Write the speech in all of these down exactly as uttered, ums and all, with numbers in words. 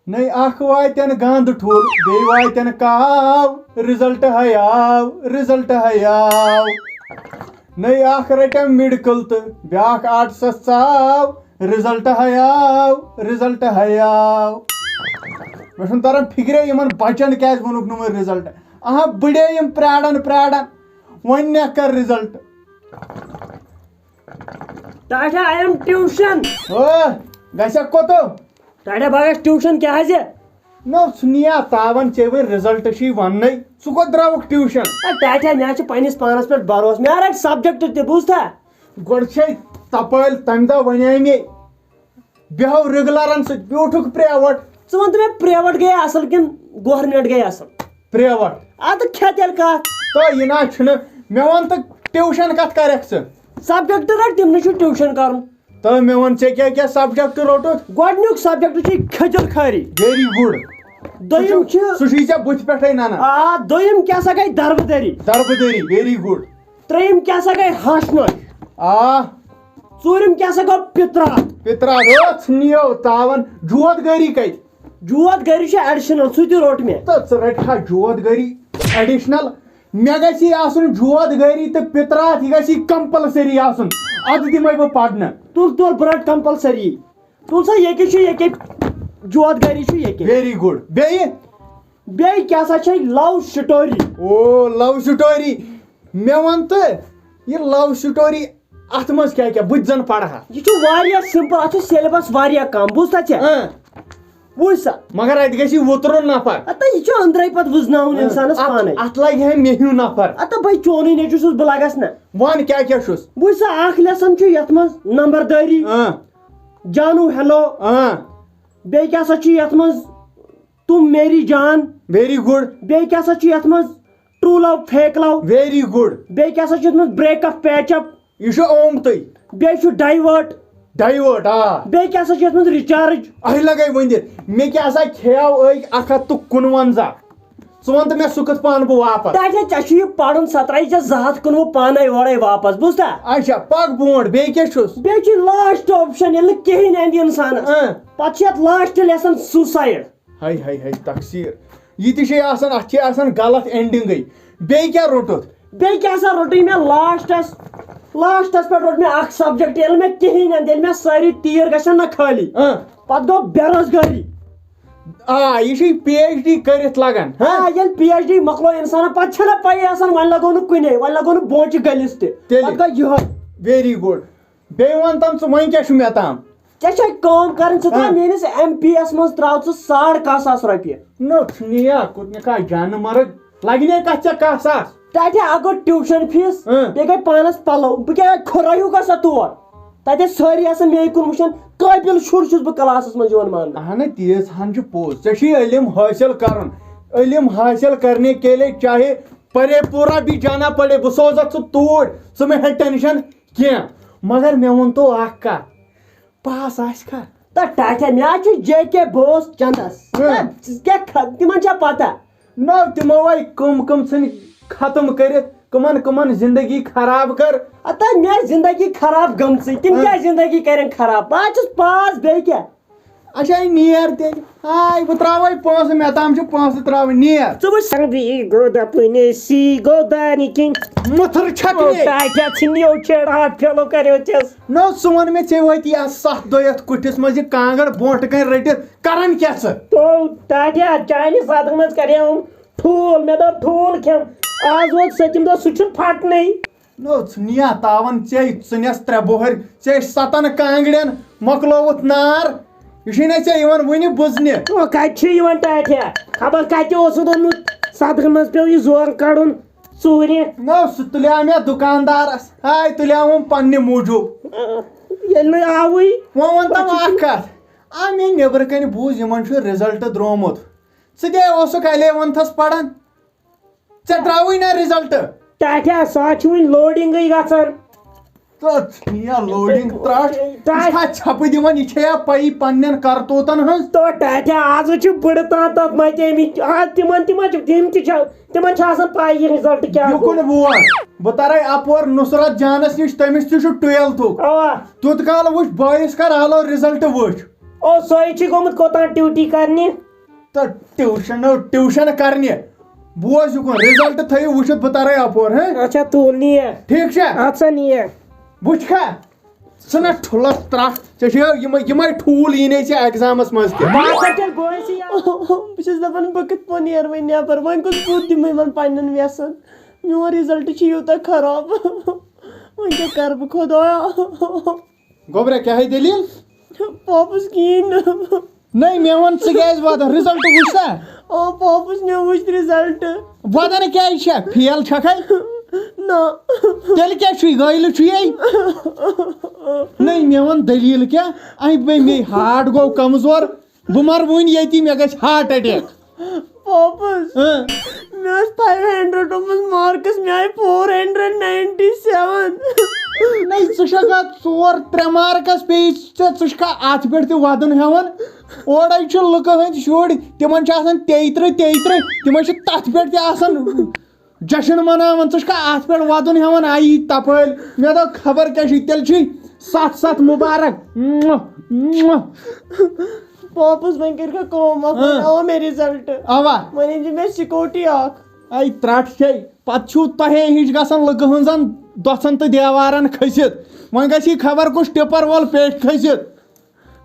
نٔے اکھ واتن گنٛد ٹھوٚل، بیٚیہِ واتن کاو، result ہے آو، result ہے آو۔ نٔے اکھ رٹن medical تہٕ بیٛاکھ arts ژاو، result ہے آو، result ہے آو۔ مےٚ چھُنہٕ تران فِکرے یِمن بچن کیٛازِ ووٚنُکھ نہٕ وۄنۍ result۔ اہا، بٕڈے یِم پرٛاران پرٛاران، وۄنۍ نہ کر result۔ ٹاٹھا، I am tuition۔ او، گژھکھ کوٚت؟ ٹاٹھا، بہٕ گژھٕ tuition کیٛازِ؟ نہ، ژٕ نیا تاوان، ژےٚ وۄنۍ result چھُے وننَے، ژٕ کوٚت درٛاوُکھ tuition؟ اے ٹاٹھا، مےٚ حظ چھُ پننِس پانس پٮ۪ٹھ بھروسہٕ، مےٚ رٹہِ subject تہِ، بوٗزتھا؟ گۄڈٕ چھے تپٲلۍ تمہِ دۄہ ونے مے، بیٚہو regularن سۭتۍ، بیوٗٹھُکھ private۔ ژٕ وَن تہٕ مےٚ، private گٔے اصل کِنہٕ government گٔے اصل؟ Private۔ اَدٕ کھےٚ تیٚلہِ کَتھ۔ تہٕ یہِ نہ چھُنہٕ، مےٚ وَن تہٕ tuition کَتھ کَرَکھ ژٕ؟ Subject رَٹ، تِمنٕے چھُ tuition کَرُن۔ تہٕ مےٚ وَن، ژےٚ کیٛاہ کیٛاہ subject روٚٹُتھ؟ گۄڈٕنیُک subject چھُ کھٔجر خٲری۔ Very good۔ دوٚیِم چھُ سُہ چھُے ژےٚ بٕتھِ پٮ۪ٹھَے نَنان۔ آ، دوٚیِم کیٛاہ سا گٔے؟ دربٕدٔری۔ دربٕدٔری، very good۔ ترٛیٚیِم کیٛاہ سا گٔے؟ ہَش نۄش۔ آ۔ ژوٗرِم کیٛاہ سا گوٚو؟ پِتراتھ۔ پِتراتھ، ٲس نِیو تاوَن، جود گٲری کَتہِ؟ جود گٲری چھِ additional، سُہ تہِ روٚٹ مےٚ۔ تہٕ ژٕ رَٹہِ ہا جود گٲری additional؟ مےٚ گژھِ آسُن جود گٲری تہٕ پِتراتھ، یہِ گژھِ compulsory آسُن۔ اَدٕ دِمَے بہٕ پَرنہٕ۔ تُل، تُل، بہٕ رَٹہٕ compulsory۔ تُل سا، ییٚکے چھُ، ییٚکے جود گٲری چھُ ییٚکے۔ Very good۔ بیٚیہِ؟ بیٚیہِ کیٛاہ سا چھے؟ Love story۔ او، love story۔ مےٚ وَن تہٕ، یہِ love story اَتھ منٛز کیٛاہ کیٛاہ؟ بہٕ تہِ زَن پَرٕ ہا۔ یہِ چھُ واریاہ simple، اَتھ چھُ syllabus واریاہ کَم، بوٗزتھا ژےٚ؟ اۭں۔ وٕچھ سا۔ مگر اَتہِ گژھِ وُترُن نفر۔ ہتا، یہِ چھُ أنٛدرَے پَتہٕ وٕزناوُن اِنسانَس اَتھ، پانَے۔ اَتھ لَگہِ ہا مےٚ ہیوٗ نفر۔ ہتا بھائی، چونُے نیٚچوٗ چھُس بہٕ، لَگَس نہ۔ وَن کیٛاہ کیٛاہ چھُس؟ وٕچھ سا، اَکھ lesson چھُ یَتھ منٛز نمبردٲری، اۭں۔ جانو hello، اۭں۔ بیٚیہِ کیٛاہ سا چھُ یَتھ منٛز تم میری جان، Very good۔ بیٚیہِ کیٛاہ سا چھُ یَتھ منٛز true love fake love، Very good۔ بیٚیہِ کیٛاہ سا چھُ یَتھ منٛز break up patch up، یہِ چھُ آمتُے۔ بیٚیہِ چھُ divert، Divert، آ۔ بیٚیہِ کیٛاہ سا چھُ یَتھ منٛز recharge۔ اَہہِ لَگَے ؤنِتھ، مےٚ کیٛاہ سا کھیٚیاو أکۍ اَکھ ہَتھ تہٕ کُنوَنزاہ؟ ژٕ وَن تہٕ مےٚ، سُہ کِتھ پانہٕ بہٕ واپَس؟ ٹاٹھا، ژےٚ چھُ یہِ پَرُن سترٛایہِ ژےٚ زٕ ہَتھ کُنوُہ پانَے اورَے واپَس، بوٗزتھا؟ اچھا، پَکھ برونٛٹھ، بیٚیہِ کیٛاہ چھُس؟ بیٚیہِ چھُ last option، ییٚلہِ نہٕ کِہیٖنۍ اَندِ اِنسانَس۔ اۭں۔ پَتہٕ چھُ یَتھ last lesson suicide۔ ہاے ہاے ہاے، تقصیٖر۔ یہِ تہِ چھے آسان، اَتھ چھے آسان غلط endingٕے۔ بیٚیہِ کیٛاہ روٚٹُتھ؟ بیٚیہِ کیٛاہ سا روٚٹُے مےٚ lastس؟ Lastس پٮ۪ٹھ روٚٹ مےٚ اَکھ subject، ییٚلہِ مےٚ کِہیٖنۍ اَندِ، ییٚلہِ مےٚ سٲری تیٖر گژھن نہ خٲلی۔ اۭں۔ پَتہٕ گوٚو بے روزگٲری۔ آ، یہِ چھے PhD کٔرِتھ لَگان، ہہ؟ آ، ییٚلہِ PhD مۄکلو اِنسانَن، پَتہٕ چھَنہ پَیی آسان، وۄنۍ لَگو نہٕ کُنے، وۄنۍ لَگو نہٕ بونٛچہِ گٔلِس تہِ۔ تیٚلہِ۔ پَتہٕ گوٚو یِہوٚے۔ Very good۔ بیٚیہِ وَن تَم ژٕ، وۄنۍ کیٛاہ چھُ مےٚ تام؟ ژےٚ چھے کٲم کَرٕنۍ، ژٕ ترٛاو ہہ۔ میٛٲنِس MPس منٛز ترٛاو ژٕ ساڑ کاہ ساس رۄپیہِ۔ نہ، ژٕ نیا کوٚت نہٕ کانٛہہ جانہٕ مرٕد، لَگہِ نے کَتھ ژےٚ کاہ ساس؟ ٹاٹھا، اَکھ گوٚو tuition fees، ہہ۔ بیٚیہِ گٔے پانَس پَلو۔ بہٕ کیٛاہ کھُرٲیِو گژھا تور؟ تَتہِ ٲسۍ سٲری آسان مے کُن وٕچھان، قٲبِل شُر چھُس بہٕ classس منٛز یِوان ماننہٕ۔ اہن، تیٖژ ہن چھُ پوٚز۔ ژےٚ چھُے علم حٲصِل کرُن۔ علم حٲصِل کرنے کے لیے چاہے پرے پورا بھی جانا پڑے، بہٕ سوزتھ ژٕ توٗرۍ، ژٕ مہ ہےٚ tension کینٛہہ۔ مگر مےٚ ووٚن تو اکھ کتھ، pass آسہِ کھا؟ تہٕ ٹاٹھا، مےٚ حظ چھُ جے کے بوس چندس۔ ہہ۔ تہٕ ژٕ کیٛاہ کھ-، تِمن چھا پتہ؟ نو، تِمو آے کٕم کٕم ژھٕنۍ ختم کٔرِتھ، کٕمن کٕمن زندگی خراب کٔر۔ ہتا، مےٚ زندگی خراب گٔمژٕے، تِم ہہ۔ کیٛاہ زندگی کرن خراب؟ بہٕ حظ چھُس pass، بیٚیہِ کیٛاہ؟ اچھا، یہِ نیر تیٚلہِ۔ آے، بہٕ ترٛاوَے پونٛسہٕ، مےٚ تام چھِ پونٛسہٕ ترٛاوٕنۍ، نیر۔ ژٕ وٕچھ۔ سنگی گوٚو دَپُن، سی گوٚو دانہِ کِنۍ۔ مُتھٕر چھکھ او نے۔ ٹاٹھا ژھٕنیو چیڑ ہاتھ پھیلو کریو ژےٚ۔ نہ، ژٕ وَن مےٚ، ژےٚ وٲتی آز ستھ دۄہ یَتھ کُٹھِس منٛز یہِ کانٛگٕر برونٛٹھ کَنۍ رٔٹِتھ، کران کیٛاہ ژٕ؟ تو ٹاٹھا، چانہِ صدقہٕ منٛز کریوم ٹھوٗل، مےٚ دوٚپ ٹھوٗل کھٮ۪م۔ آز ووت سٔتِم دۄہ، سُہ چھُنہٕ پھٹنٕے۔ نو، ژٕ نیا تاوان، ژےٚ ژٕنٮ۪س ترٛےٚ بۄہرۍ، ژےٚ ستن کانٛگڑٮ۪ن مۄکلووُتھ نار۔ یہِ چھُے نہ ژےٚ یِوان وُنہِ بُزنہِ۔ او، کتہِ چھُ یِوان ٹاٹھیا؟ خبر کتہِ اوسُتھ اوٚنمُت؟ صدقہٕ منٛز پیوٚو یہِ زور کڑُن ژوٗرِ۔ نو، سُہ تُلیو مےٚ دُکاندارس۔ ہاے، تُلیوُم پننہِ موٗجوٗب۔ ییٚلہِ نہٕ آوٕے۔ وۄنۍ وَن تَم اکھ کتھ۔ آ، مےٚ نیٚبرٕ کنہِ بوٗز، یِمن چھُ result درٛومُت۔ ژٕ تہِ اوسُکھ eleventhس پران۔ ژےٚ درٛاوٕے نا result؟ ٹاٹھیا، سُہ حظ چھُ وُنہِ loadingٕے گژھان۔ تہٕ یا loading ترٛٹھ، ٹاٹھ۔ یہِ چھا ژھٮ۪پہٕ دِوان، یہِ چھےٚ یا پَیی پننٮ۪ن کرتوٗتن ہٕنٛز؟ تو ٹاٹھیا، آزٕ چھِ بٕڑٕ تام تتھ متیمٕتۍ۔ آ، تِمن، تِمن چھِ، تِم تہِ چھا، تِمن چھِ آسان پَے یہِ result کیٛاہ گوٚو۔ یُکُن ووت، بہٕ ترے اپور نصرت جانس نِش، تٔمِس تہِ چھُ twelfthُک۔ اوا۔ تیوٗت کال وٕچھ بٲیِس کر آلو result وٕچھ۔ او سُے چھُ گوٚمُت کوٚتام ٹیوٗٹی کرنہِ؟ تہٕ ٹیوٗشن، ٹیوٗشن کرنہِ۔ بوز یُکُن، رِزلٹ تھٲیِو وٕچھِتھ، بہٕ ترے اپور، ہہ؟ اچھا، تُل نیر۔ ٹھیٖک چھا؟ اَدٕ سا نیر۔ وٕچھ کھا، ژٕ نہ ٹھُلس ترٛٹھ، ژےٚ چھُ یِمے، یِمے ٹھوٗل یی نے ژےٚ ایگزامس منٛز تہِ۔ بہٕ ہسا تیٚلہِ گوٚوسٕے یَلہٕ۔ بہٕ چھَس دَپان، بہٕ کِتھ پٲٹھۍ نیرٕ وۄنۍ نٮ۪بر؟ وۄنۍ کُس بُتھ دِمہٕ یِمن پننٮ۪ن وٮ۪سن؟ میون رِزلٹ چھُ یوٗتاہ خراب۔ وۄنۍ کیٛاہ کرٕ بہٕ خۄدایا؟ گوٚبرا، کیٛاہ ہے دٔلیٖل؟ پاپس کِہیٖنۍ نہٕ۔ نٔے، مےٚ وَن، ژٕ کیٛازِ وَدان؟ رِزلٹ وٕچھ سا؟ آ، پاپس، مےٚ وٕچھ رِزلٹ۔ وَدان کیٛازِ چھےٚ؟ فیل چھَکھَے؟ نہ۔ تیٚلہِ کیٛاہ چھُے؟ گٲیلہٕ چھُے؟ نٔے، مےٚ وَن دٔلیٖل کیٛاہ؟ اَمہِ پے مے ہارٹ گوٚو کمزور۔ بہٕ مَرٕ وٕنۍ ییٚتی، مےٚ گژھِ ہارٹ اٹیک۔ پاپس، ہاں۔ مےٚ ٲسۍ فایو ہنڈرڈ آمٕژ مارکس، مےٚ آیہِ فور ہنڈرڈ ناینٹی سیون۔ نَے، ژٕ چھَکھ اَتھ ژور ترٛےٚ مارکس پیٚیہِ ژےٚ، ژٕ چھُکھا اَتھ پٮ۪ٹھ تہِ وَدُن ہٮ۪وان؟ اورَے چھِ لُکہٕ ہٕنٛدۍ شُرۍ، تِمَن چھِ آسان تیٚیہِ تٕرٛہ، تیٚیہِ تٕرٛہ، تِمَن چھِ تَتھ پٮ۪ٹھ تہِ آسان جشن مناوان، ژٕ چھُکھا اَتھ پٮ۪ٹھ وَدُن ہٮ۪وان؟ آیی تَپٲرۍ، مےٚ دوٚپ خبر کیٛاہ چھُے، تیٚلہِ چھُے ستھ ستھ مُبارک۔ پاپس، وۄنۍ کٔرۍ کھا کٲم اکھ، ہاں۔ وۄنۍ آو مےٚ رِزلٹ۔ اوا۔ وۄنۍ أنۍ زِ مےٚ سکوٗٹی اکھ۔ اے ترٛٹھ چھے، پتہٕ چھُو تۄہے ہِش گژھان لُکہٕ ہٕنٛزن دۄژھن تہٕ دیوارن کھٔسِتھ۔ وۄنۍ گژھِ یہِ خبر کُس ٹِپر وول پیٹھ کھٔسِتھ۔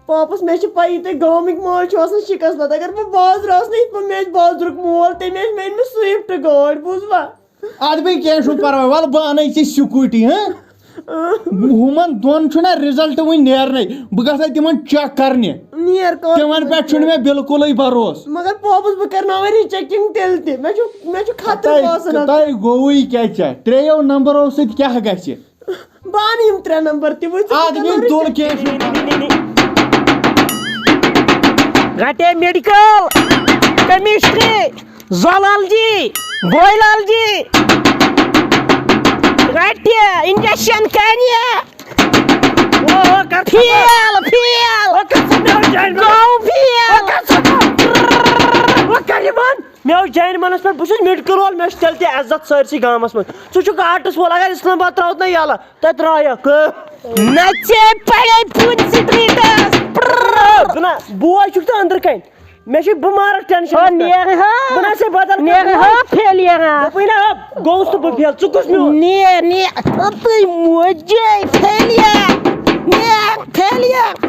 پاپس، مےٚ چھِ پَیی تُہۍ گامٕکۍ مٲلۍ چھِو آسان شِکس لد۔ اگر بہٕ بازرٕ آسہٕ نہٕ یِتھ پٲٹھۍ مےٚ آسہِ بازرُک مول، تٔمۍ آسہِ مےٚ أنمٕژ سوِفٹ گٲڑۍ، بوٗزوا؟ ادٕ بیٚیہِ کینٛہہ چھُنہٕ پرواے، وَلہٕ بہٕ اَنَے ژےٚ سکوٗٹی، ہہ؟ ہُمَن دۄن چھُنہ رِزلٹ وٕنہِ نیرنَے، بہٕ گژھٕ تِمَن چیک کرنہِ۔ نیر کر۔ تِمَن پٮ۪ٹھ چھُنہٕ مےٚ بِلکُلٕے بروسہٕ۔ مگر پاپس، بہٕ کرناوَے رِچیکِنگ تیٚلہِ تہِ۔ مےٚ چھُ، مےٚ چھُ خطرٕ تۄہہِ، باسان اَتھ۔ تۄہہِ گوٚوُے کیٛاہ، ژےٚ ترٛیٚیو نمبرو سۭتۍ کیٛاہ گژھِ؟ بہٕ اَنہٕ یِم ترٛےٚ نمبر تہِ، وۄنۍ ژٕ اَدٕ کَرٕ بیٚیہِ نہٕ تُل رِچیکِنگ۔ کینٛہہ چھُنہٕ۔ گٹے میڈیکل، کیمسٹری، زولالجی، بایولجی، رٹہِ انجیکشن کرِ۔ او، او، کر فیل، فیل۔ او، کر ژٕ مےٚ جاین منٛز۔ گوٚو فیل۔ او، کر ژٕ۔ او، کر یہِ بنٛد۔ مےٚ اوس جاین منٛز پٮ۪ٹھ، بہٕ چھُس میڈیکل وول، مےٚ چھُ تیٚلہِ تہِ عزت سٲرسٕے گامس منٛز۔ ژٕ چھُکھ آرٹس وول، اگر اسلام آباد ترٛاوتھ نہ یَلہٕ، تَتہِ ترٛایَکھ۔ نہ ژےٚ پَگہٕ پھُن سٹریٖٹَس۔ بہٕ نہ، بوے چھُکھ ژٕ أنٛدرٕ کَنۍ۔ مےٚ چھُ، بہٕ مارَکھ ٹٮ۪نشَنَس آ، پٮ۪ٹھ۔ نیرٕ ہا۔ بہٕ نہ سا بدل نیرٕ کانٛہہ۔ ہا فیل یَرا۔ دوٚپُے نہ، گوٚوُس نہٕ بہٕ فیل، ژٕ کُس میون؟ نیر، نیر۔ تُہۍ موجے فیل یَر۔ نیر، فیل یَر۔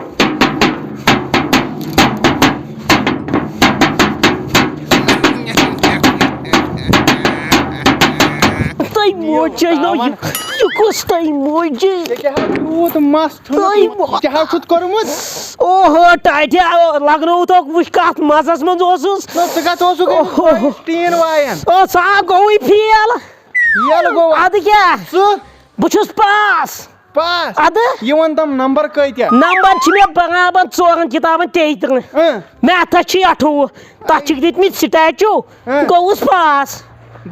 تۄہہِ موجے نو یہِ، یہِ کُس تۄہہِ موجے؟ ژےٚ کیٛاہ حظ یوٗت مَس ژٕے ژھُنُتھ؟ مو- ژےٚ کیٛاہ حظ چھُتھ کوٚرمُت؟ اوہو، ٹاٹھیا، لگنووُتھ وٕچھ کتھ مزس منٛز اوسُس۔ نہ، ژٕ کتھ اوسُکھ أمِس اوہو۔ ٹیٖن وایان؟ او، سُہ آو گوٚوٕے فیل۔ فیل گوٚو؟ ادٕ کیٛاہ؟ ژٕ؟ بہٕ چھُس پاس۔ پاس؟ ادٕ؟ یہِ وَن تم نمبر کۭتیٛاہ؟ نمبر چھِ مےٚ برابر ژورن کِتابن تیٚیہِ ترٕٛہ۔ اۭں۔ میتھس چھِ اَٹھووُہ۔ تَتھ چھِکھ دِتمٕتۍ سٹیچو، ہہ۔ گوٚوُس پاس۔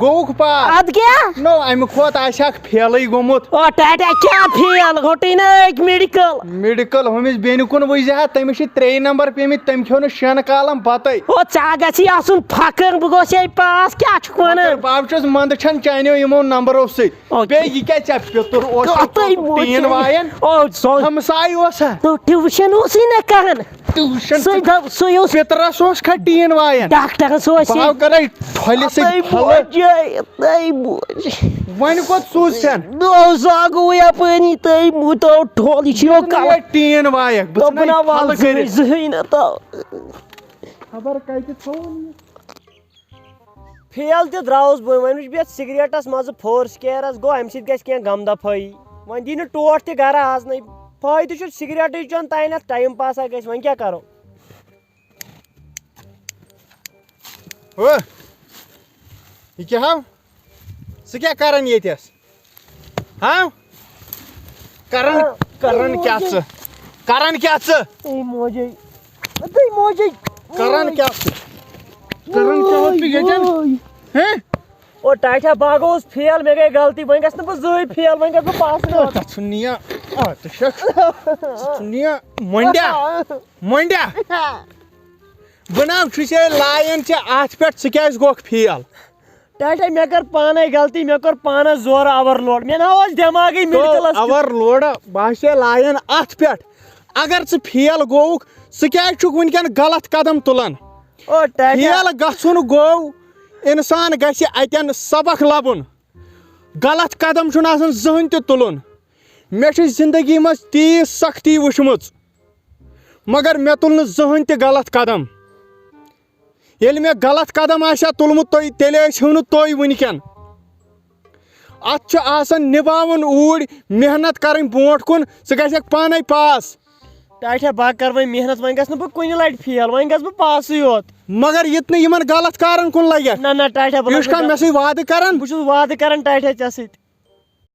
گوٚوُکھ پاس؟ اَدٕ کیٛاہ؟ نو، اَمہِ کھۄتہٕ آسہِ ہاکھ فیلٕے گوٚمُت۔ او ٹاٹا، کیٛاہ فیل؟ روٚٹٕے نہ أکۍ میڈیکل۔ میڈیکل ہُمِس بیٚنہِ کُن وٕچھ زِ ہا، تٔمِس چھِ ترٛیٚیہِ نمبر پیٚمٕتۍ، تٔمۍ کھیوٚو نہٕ شٮ۪ن کالن بتَے۔ او ژٕ ہا گژھی آسُن فقر، بہٕ گوٚوسے پاس، کیٛاہ چھُکھ وَنان؟ بہٕ چھُس منٛدٕ چھان چانیو یِمو نمبرو سۭتۍ۔ او۔ بیٚیہِ یہِ کیٛاہ ژےٚ پیوٚتُر اوس او، تۄہہِ ٹیٖن وٕچھِو۔ وایان؟ او، سُہ ہمساے اوس ہا؟ نو، ٹیوٗشن اوسُے نہ کران۔ ٹیوٗشن سُے دپ-، سُے اوس پِترس اوس کھا ٹیٖن وایان؟ ڈاکٹرس اوس بہٕ یہِ۔ ہاو کرے ٹھۄلہِ سۭتۍ تۄہہِ پھلہٕ۔ موجے، تۄہہِ موجے۔ وۄنۍ کوٚت سوٗز ژےٚ؟ نو، سُہ ہا گوٚو یپٲری، تۄہہِ مو-، تو ٹھۄل، یہِ چھُ یو یہِ کلہٕ۔ ٹیٖن وایکھ، بہٕ دوٚپُن ژھٕنَے ہا، وَلہٕ پھلہٕ زٕہٕے، کٔرِتھ۔ زٕہٕے نہ تو۔ خبر کتہِ تھوٚوُن یہِ۔ فیل تہِ درٛاوُس بہٕ، وۄنۍ وٕچھ بہٕ یَتھ سگریٹَس منٛزٕ فورس کیرَس، گوٚو اَمہِ سۭتۍ گژھِ کینٛہہ غم دفٲیی۔ وۄنۍ دی نہٕ ٹوٹھ تہِ گرٕ آز نَے۔ فٲیدٕ چھُ سگریٹٕے چیوٚن، تانٮ۪تھ ٹایم پاسا گژھِ، وۄنۍ کیٛاہ کَرو؟ ہو، یہِ کیٛاہ ہاو؟ ژٕ کیٛاہ کران ییٚتٮ۪س؟ ہاو؟ کران، کران کیٛاہ ژٕ؟ کران کیٛاہ ژٕ؟ اے موجے، اے موجے۔ کران کیٛاہ ژٕ؟ کران کیٛاہ اوس ژٕ ییٚتٮ۪ن؟ وٲے۔ ہیں؟ او ٹاٹھیا، بہٕ ہا گوٚوُس فیل، مےٚ گٔے غلطی، وۄنۍ گژھٕ نہٕ بہٕ زٕہٕے فیل، وۄنۍ گژھٕ بہٕ پاس۔ آ، تَتھ چھُنہٕ نِیا، آ، ژٕ چھَکھ، ژٕ چھُنہٕ نِیا، مۄنڈیا، مۄنڈیا۔ بہٕ نہ چھُسے لایان ژےٚ اَتھ پٮ۪ٹھ، ژٕ کیٛازِ گوٚکھ فیل؟ ٹاٹھیا، مےٚ کٔر پانے غلطی، مےٚ کوٚر پانس زورٕ اوور لوڈ، مےٚ نہ اوس دٮ۪ماغٕے تو میڈیکلس کیُتھ۔ اوور لوڈ، بہٕ ہسے لایان اَتھ پٮ۪ٹھ۔ اگر ژٕ فیل گوٚوُکھ، ژٕ کیٛازِ چھُکھ وٕنکٮ۪ن غلط قدم تُلان؟ او ٹاٹھیا۔ فیل گژھُن گوٚو، انسان گژھِ اتٮ۪ن سبق لبُن۔ غلط قدم چھُنہٕ آسان زٕہٕنۍ تہِ تُلُن۔ مےٚ چھِ زندگی منٛز تیٖژ سختی وٕچھمٕژ، مگر مےٚ تُل نہٕ زٕہٕنۍ تہِ غلط قدم۔ ییٚلہِ مےٚ غلط قدم آسہِ ہا تُلمُت، تُہۍ، تیٚلہِ ٲسۍ ہِو نہٕ تُہۍ وٕنکٮ۪ن۔ اتھ چھُ آسان نِباوُن اوٗرۍ، محنت کرٕنۍ برونٛٹھ کُن، ژٕ گژھکھ پانے پاس۔ ٹاٹھیا، بہٕ کرٕ وۄنۍ محنت، وۄنۍ گژھٕ نہٕ بہٕ کُنہِ لٹہِ فیل، وۄنۍ گژھٕ بہٕ پاسٕے یوت۔ مگر یہِ تہِ نہٕ یِمن غلط کارن کُن لگکھ۔ نہ نہ ٹاٹھیا، بہٕ یہِ لگہٕ چھُکھا نہٕ مےٚ سۭتۍ وعدٕ کران؟ بہٕ چھُس وعدٕ کران ٹاٹھیا ژےٚ سۭتۍ۔